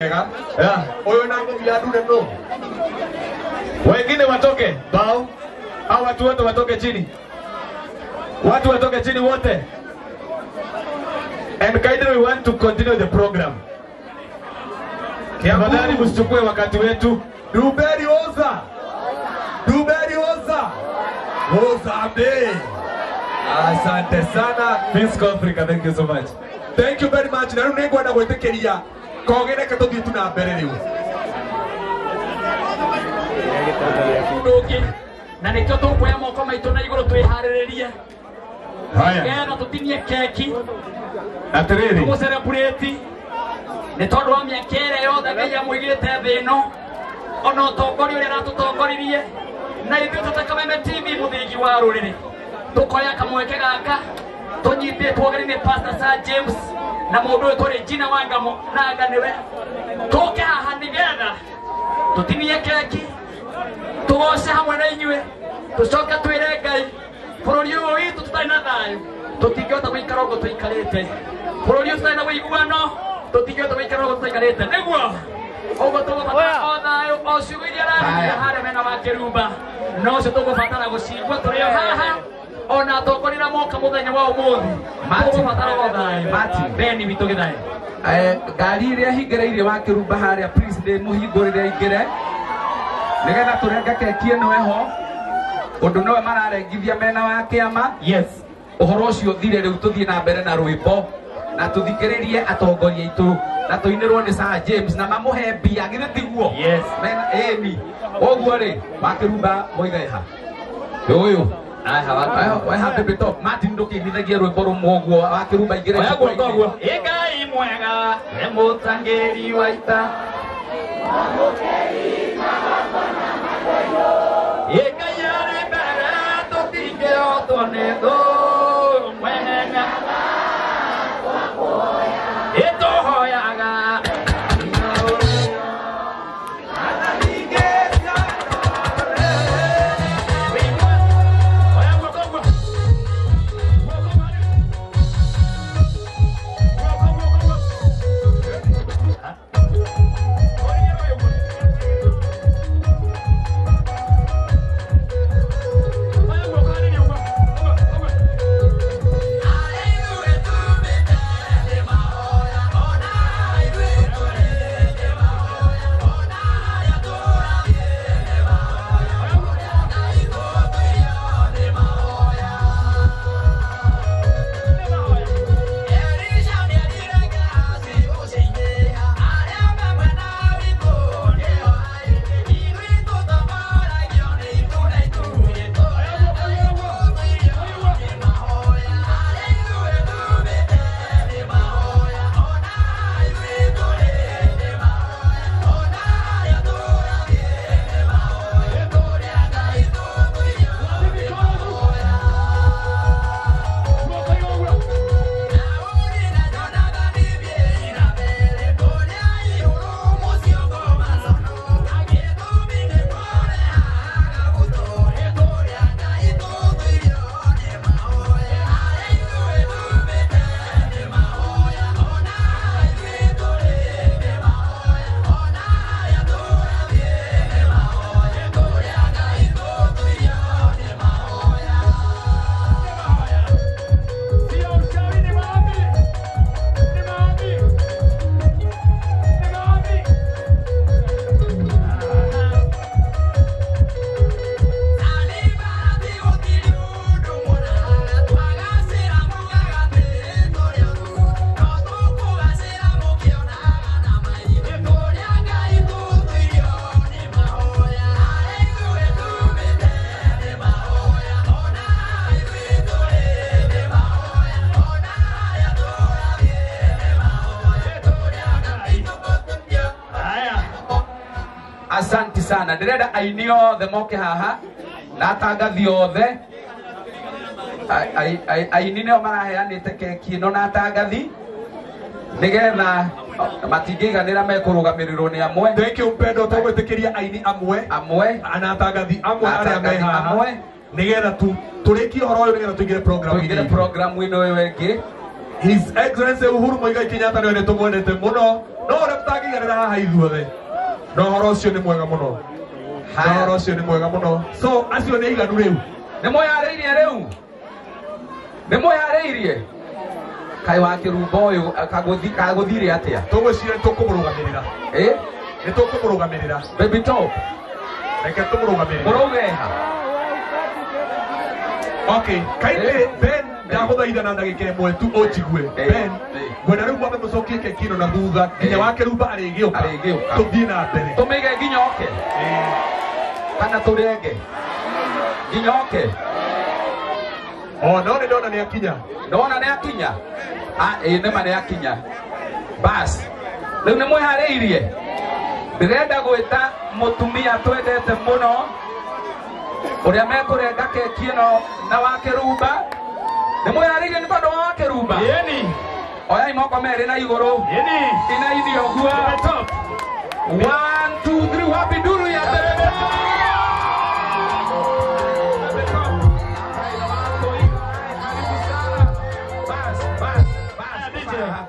Yeah. Ũyũ na ngũbia ndune no. Wengine watoke bao au watu wote watoke chini, watu watoke chini wote. And kindly we want to continue the program. Tafadhali msichukue wakati wetu. Duberi oza. Duberi oza. Oza be. Asante sana. Fiscal Africa, thank you so much. Thank you very much. Na rĩu nĩngwenda gwĩtĩkĩria koge reke tũthiĩ tu na mbere rĩu. Mũndũ ũngĩ na nĩkĩo tũkuoya moko maitũ na igũrũ twĩharĩrĩrie Haya, nĩgetha tũtinie keki atiriri tũmũcereburĩti nĩ tondũ wa mĩaka ĩrĩa yothe Ngai amũigĩte thĩ ĩno ona ũtongoria ũrĩa aratũtongoririe na ithuĩ tũ ta Kameme TV mũthingi wa rũrĩrĩ tũkoya kamweke gaka tũnyitĩtwo ũgeni nĩ Pastor Sir James na mũndũ ũyũ tũrĩ Gina Wangamo nanga nĩwe tũke haha nĩgetha tũtinie keki tũgoce hamwe na inyuĩ tũcoke twĩre Ngai bũrũri ũyũ witũ tũtarĩ na thayũ tũtingĩhota gũikara ũguo tũikarĩte bũrũri ũyũ tũtarĩ na ũiguano tũtingĩhota gũikara ũguo tũikarĩte nĩguo ũguo tũgũbatara o thayũ o ciugo iria araririe harĩa mena wa kĩrumba nocio tũgũbatara gũcigua tũrĩ o haha ona atongoria arĩa moka mũthenya wa ũmũthĩ tũgũbatara o thayũ Martin. Beni witũ gĩthaĩ. Ngari ĩrĩa hingĩrĩirie wa kĩrumba harĩa please ndĩ mũhingũrĩre aingĩre nĩgetha tũrenge keki ĩno ĩho ũndũ nĩwe mararengithia mena wa kĩama. Yes. Ũhoro ũcio ũthire rĩu tũthiĩ na mbere na rwĩmbo na tũthikĩrĩrie atongoria aitũ na tũinĩrwo nĩ Sir James na mamũhe mbia githĩ tiguo? Yes. Mena ĩni ũguo rĩ wa kĩrumba moiga ĩha ũyũ weha baby top Martin ndũkĩinithagie rwĩmbo rũmwe ũguo wa kĩrumba ingĩre Oya guoko ũguo. Ĩ Ngai mwega we mũtangĩri wa ita Ĩ Ngai arĩ mbere tũtingĩhotwo nĩ thũ mwene Ĩ tũhoyaga Oya guoko ũguo. Guoko harĩ. Guoko, guoko, guoko. Asanti sana ndĩrenda aini othe moke haha na atangathi othe aini nĩo maraheanĩte keki ĩno na atangathi nĩgetha matingĩiganĩra mekũrũgamĩrĩrwo nĩ amwe. Thank you mpendo tũgwĩtĩkĩria aini amwe amwe na atangathi amwe arĩa me Atangathi haha amwe. nĩgetha tũrĩkie ũhoro ũyũ nĩgetha tũingĩre program tũingĩre inĩ. programu ĩno ĩyo ĩngĩ. His Excellency Uhuru Muigai Kenyatta nĩwe nĩtũmwendete mũno. No ũrĩa tũtangĩiganĩra haha ithuothe. Na ũhoro ũcio nĩ mwega mũno. Na ũhoro ũcio nĩ mwega mũno. So acio nĩ aiganu rĩu. Nĩ mwĩharĩirie rĩu? Nĩ mwĩharĩirie? Kaĩ wa kĩrumba ũyũ kagũthire atĩa? Tũgwĩciria nĩ tũkũmũrũgamĩrĩra. Ĩ? Nĩ tũkũmũrũgamĩrĩra. Baby Top. Reke tũmũrũgamĩrĩre. Mũraugeha. Okay, kindly Ben ndagũthaitha na ndagĩka ĩmwe tu ũnjigue. Ben, ngwenda rĩu mwambe mũcokie keki ĩno na thutha nginya wa kĩrumba arĩgĩũka. Arĩgĩũka. Tũthiĩ na mbere. Tũmĩige nginya oke. Kana tũrenge. Nginya oke. O no nĩ ndona nĩ akinya. Ndona nĩ akinya. Ah, ĩ nĩma nĩ akinya. Bas. Rĩu nĩ mwĩharĩirie? Ndĩrenda gwĩta mũtumia twendete mũno ũrĩa mekũrenga keki ĩno na wa kĩrumba. Nĩ mwĩharĩirie nĩ tondũ wa kĩrumba? Yeni. Oyai moko merĩ na igũrũ. Yeni. Inaini ũguo. Top. 1 2 3 wapi nduru ya mbere.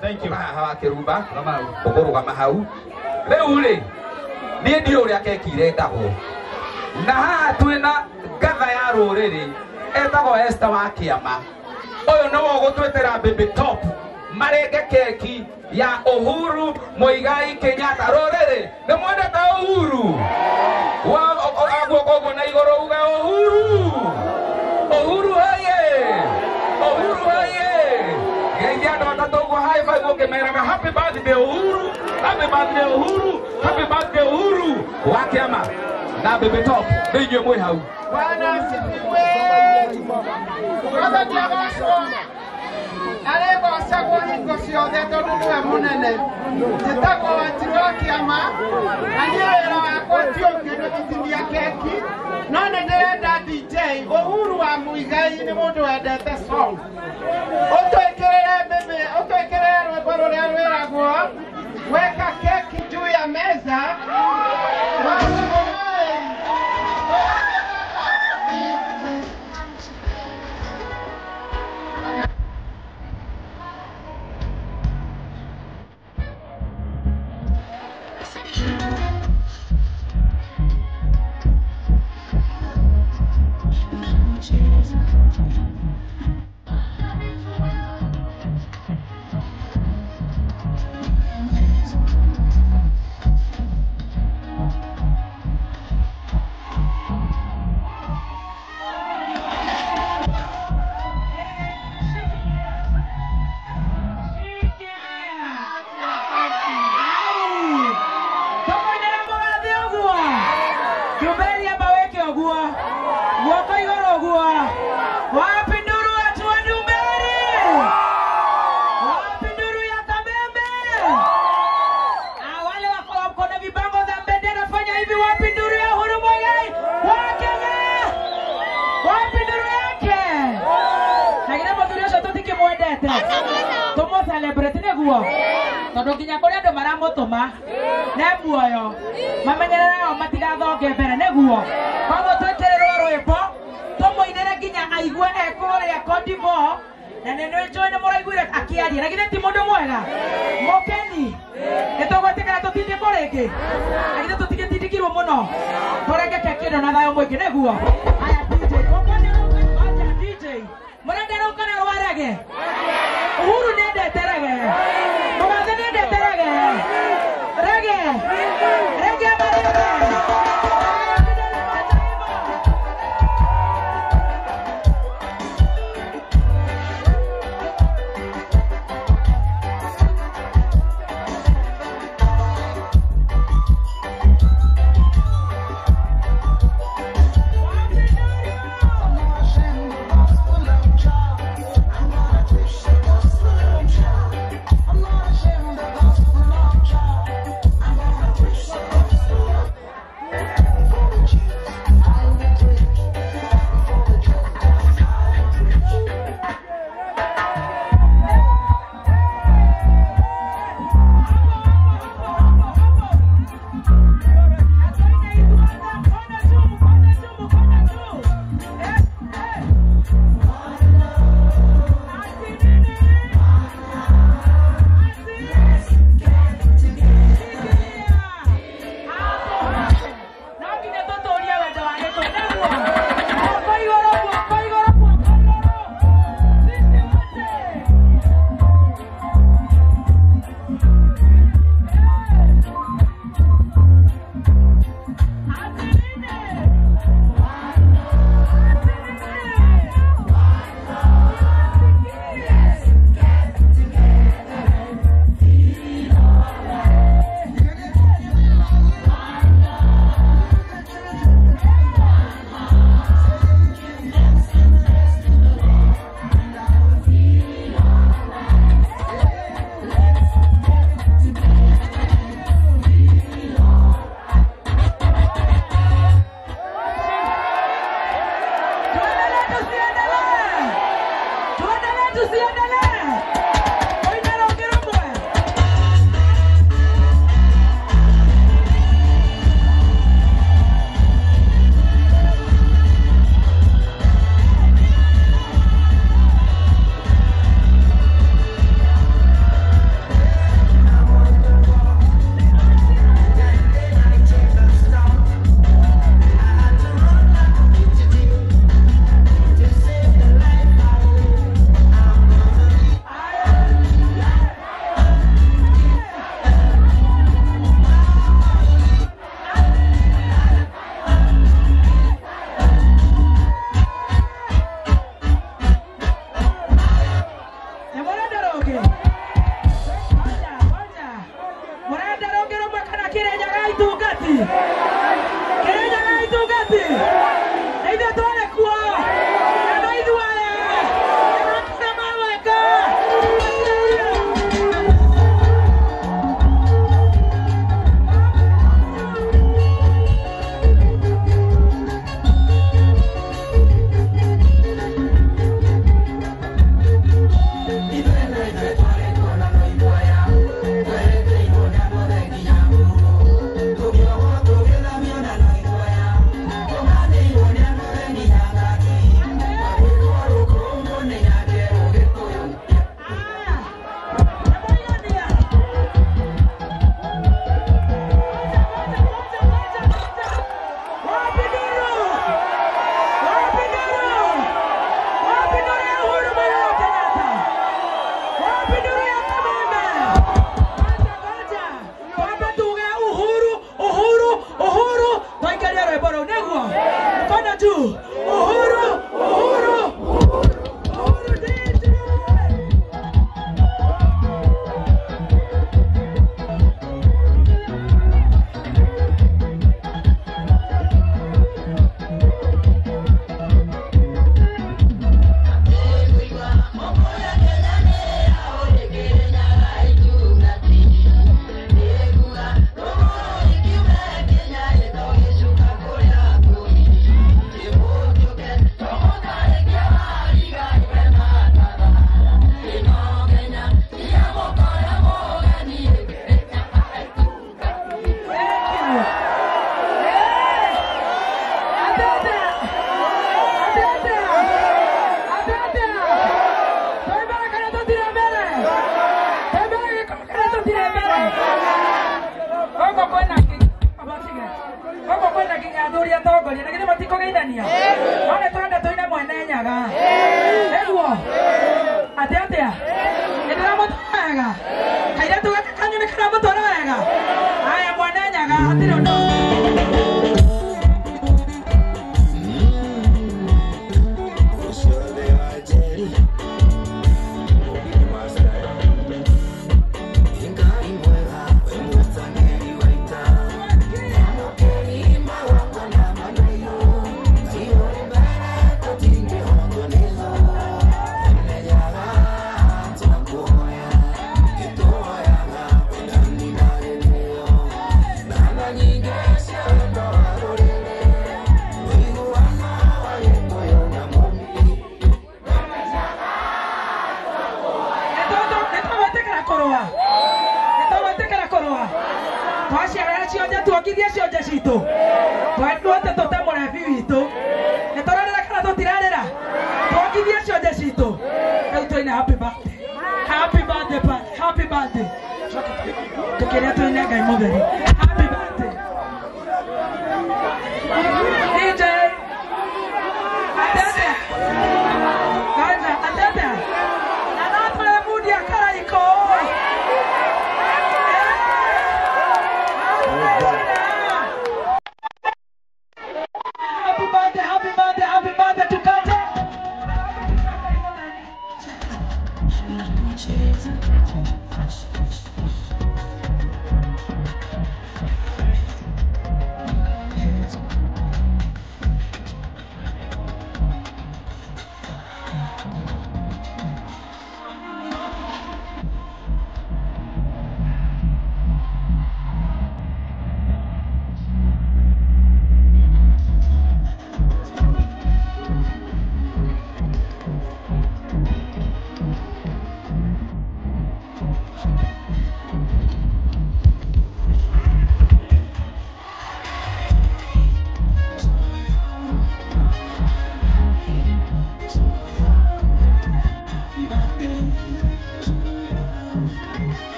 Thank you. Haha kĩrumba. Ũkũrũgama hau. Rĩu rĩ, niĩ ndiũĩ ũrĩa keki irengagwo. Na haha twĩna ngatha ya rũrĩrĩ etagwo Esther wa Kĩama. Ũyũ nĩwe ũgũtwĩtĩra Baby Top marenge keki ya Uhuru Muigai Kenyatta. Rũrĩrĩ, nĩ mwendete Uhuru? Guoko ũguo na igũrũ uge Uhuru. Uhuru hoye! Uhuru hoye! Geithia andũ atatũ ũguo high five ũkĩmeraga happy birthday Uhuru, happy birthday Uhuru, happy birthday Uhuru wa Kĩama na Baby Top. Nĩ inyuĩ mwĩ hau. Bwana asifiwe. Mwathani agocwo. Arĩgocagwo hingo ciothe tondũ nĩwe mũnene. Njĩtagwo Wanjirũ wa Kĩama, na niĩ wĩra wakwa ti ũngĩ nĩ gũtinia keki, no nĩ ndĩrenda DJ Uhuru wa Muigai nĩ mũndũ wendete song. Ũtwĩkĩrĩre baby, ũtwĩkĩrĩre rwĩmbo rũrĩa rwĩragwo weka keki juu ya meza. Celebrate nĩguo tondũ nginya kũrĩ andũ maramũtũma ne muoyo mamenyerere o matigathonge mbere nĩguo koguo twĩkĩrĩrwo rwĩmbo tũmũinĩre nginya aigue e kũrĩa Cote d'Ivoire na nĩ njũĩ nĩ mũraiguire akĩaria na githĩ ti mũndũ mwega mũkeni nĩ tũgwĩtĩkĩra tũtindĩkwo rĩngĩ na githĩ tũtigĩtindĩkirwo mũno tũrenge keki ĩno na thayũ mũingĩ nĩguo. Aya DJ ngoja DJ mũrenda rũu kana rwa rege? Uhuru nĩendete rege, Mũgathe nĩendete rege, rege, rege ama rege. Let's get together. itungati. Kirinyaga itungati. Na ithuĩ twarĩ kuo. Na no ithuĩ aya. Nĩ magwĩka. Uhuru, Uhuru, Uhuru DJ.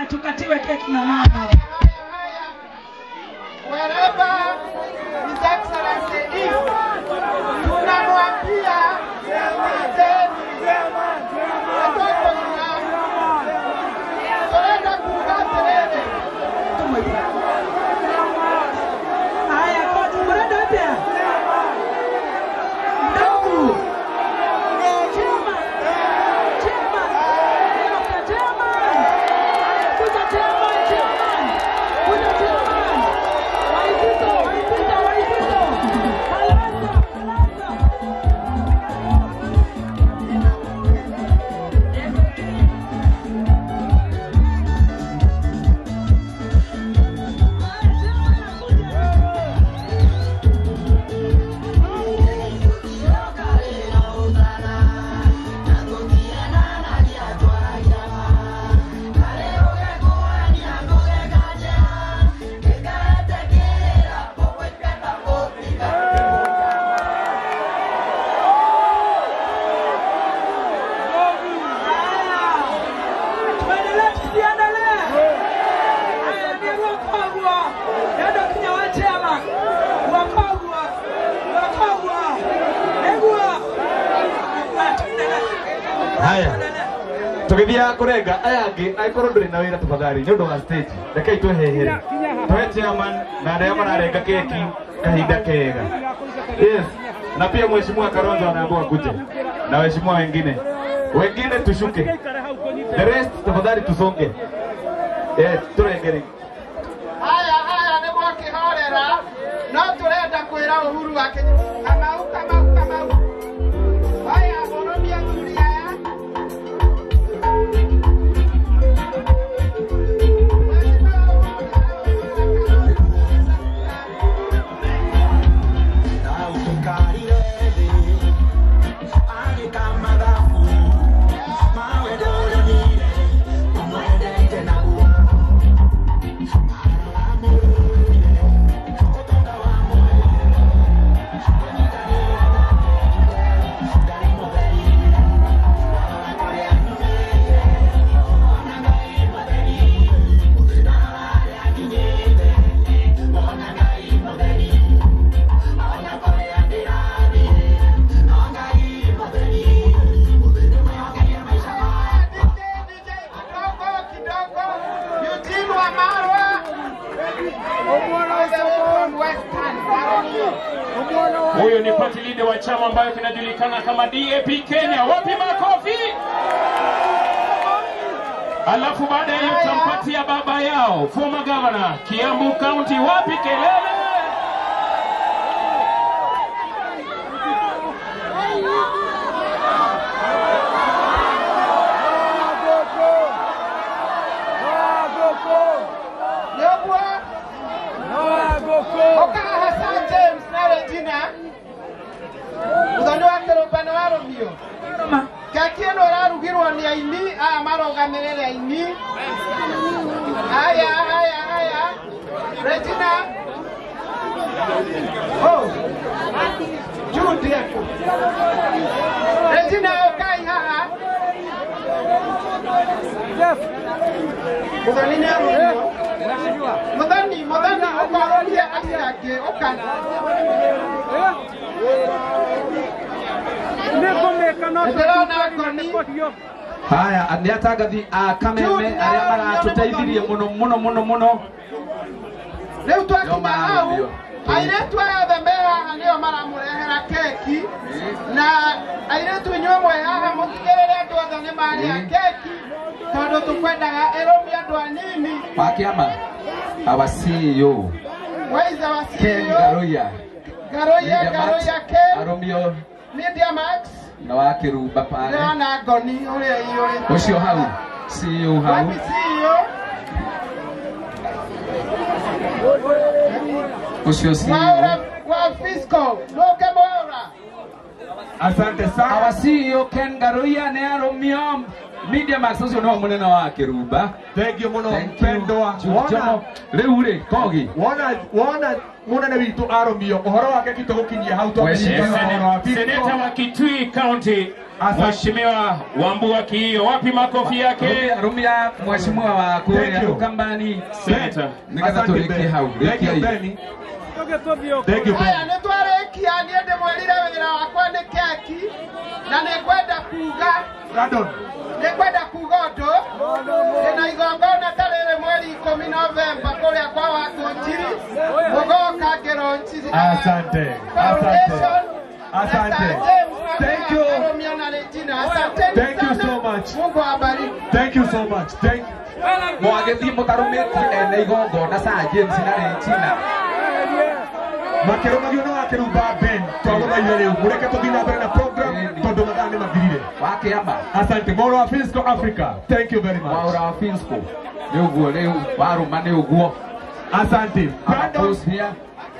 Tukatiwe keki na mama. Wherever His Excellency is, tunamwambia Haya, kocha, mnaenda wapi? Ndugu. Chema. Chema. Chema. Kuja chema. Tugithia kurenga aya angi aikorwo nduri na wira tafadhali ni undu wa stage rekei twehehere twe chairman na aria mararenga keki kahinda kega. Yes, na pia mheshimiwa Karonzo anaambiwa akuje na waheshimiwa wengine tushuke, the rest tafadhali tusonge. Yes, turengere. Haya haya ni mwakihorera no turenda kwira Uhuru wa Kenya Kamau Kamau Kamau. Haya boromia thuri aya. Huyo ni party leader wa chama ambayo kinajulikana kama DAP Kenya. Wapi makofi? Alafu baada ya hiyo tampatia baba yao, former governor Kiambu County. Wapi kelele? Keki ĩno ĩrarugirwo nĩ aini aya marũgamĩrĩre aini. Aya aya aya Regina. Oh Jude yako Regina ukai haha. Muthoni nĩ arũmio. Muthoni Muthoni ũkarorie acio angĩ ũka. Haya nĩ atangathi a Kameme arĩa maratũteithirie mũno mũno mũno mũno. Rĩu twakinya hau airĩtu aya othe me haha nĩo maramũrehera keki na airĩtu inyuĩ mwĩ haha mũtigĩrĩre andũ othe nĩ marĩa keki tondũ tũkwendaga ĩrũmie andũ anini. Wa kĩama our CEO Waiza wa CEO Ken Garoya Garoya Garoya Ken Aromio Media Max na wa Kirumba pale na ngoni uria iyuri ucio hau CEO hau wapi CEO ucio CEO wa Fisco Loke Mwaura. Asante sana our CEO Ken Garoya ne Aromio Media Max ucio no munene wa Kirumba. Thank you muno mpendwa. Wona riu ri kogi wona wona munene witu Aromio uhoro wake kitugukinyia hau Seneta wa Kitui County Mheshimiwa Wambua Kiio, wapi makofi yake? Rumia mheshimiwa wa kuria Ukambani Seneta nikatha turikie hau. Thank you Benny. Thank you. Haya nĩ twarĩkia niĩ ndĩmwĩrire wĩra wakwa nĩ keki na nĩ ngwenda kuga Brandon nĩ ngwenda kuga ũndũ ndĩna igongona tarĩrĩ mweri 10 Novemba kũrĩa kwa Wakũnjiri mũgoka ngĩronji. Asante. Asante. Asante. Thank you. Thank you so much. Mungu awabariki. Thank you so much. Thank you. Mwagĩthiĩ mũtarũmĩtie ene igongona Sir James na Regina. Makĩrũmagio na Wakĩrumba Ben twagũthaire rĩu mũreke tũthiĩ na mbere na program tondũ mathaa nĩ mathirire. Wa kĩama. Asante Mwaura wa Fisco Africa. Thank you very much. Mwaura wa Fisco. Nĩ ũguo rĩu warũma nĩ ũguo. Asante. Brandon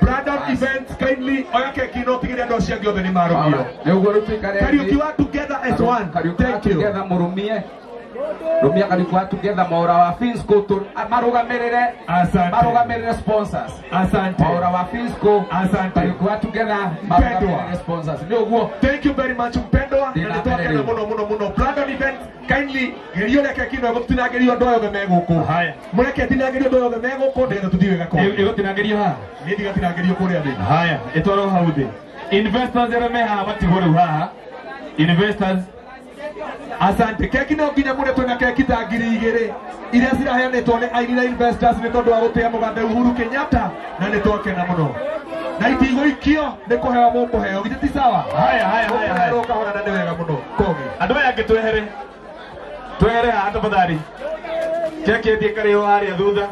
Brandon Events kindly oya keki no tigire andũ acio angĩ othe nĩ marũmio. Nĩ ũguo rĩu tũikare Kariuki wa together as one. Thank you. Together mũrũmie. Rumia Kariuki wa together Mwaura wa Fisco marũgamĩrĩre. Asante. Marũgamĩrĩre sponsors. Asante. Mwaura wa Fisco. Asante. Kariuki wa together marũgamĩrĩre sponsors. Nĩ ũguo. Thank you very much mpendwa. Na nĩ twakena mũno mũno mũno. Brandon Events kindly gerio reke kino gũtinangĩrio andũ aya othe me gũkũ. Haya. Mũreke tinangĩrio andũ aya othe me gũkũ nĩgetha tũthiĩ wega kwa. Ĩgũtinangĩrio haha. Nĩ ndigatinangĩrio kũrĩa thĩ. Haya, ĩtwarwo hau thĩ. Investors arĩa me haha matigwo rĩu haha. Investors Asante. Keki no nginya mũne twĩna keki ta 2000 iria ciraheanĩtwo nĩ aini na investors nĩ tondũ wa gũtĩa mũgathe Uhuru Kenyatta na nĩ twakena mũno. Na itigũikio nĩ kũheo mũkũheo githĩ ti sawa? Haya, haya, haya, haya. Mũkũheo kahora na nĩ wega mũno. Kogi. Andũ aya angĩ twehere. Twehere haha tafadhali. Keki ĩthiĩ karĩo harĩa thutha.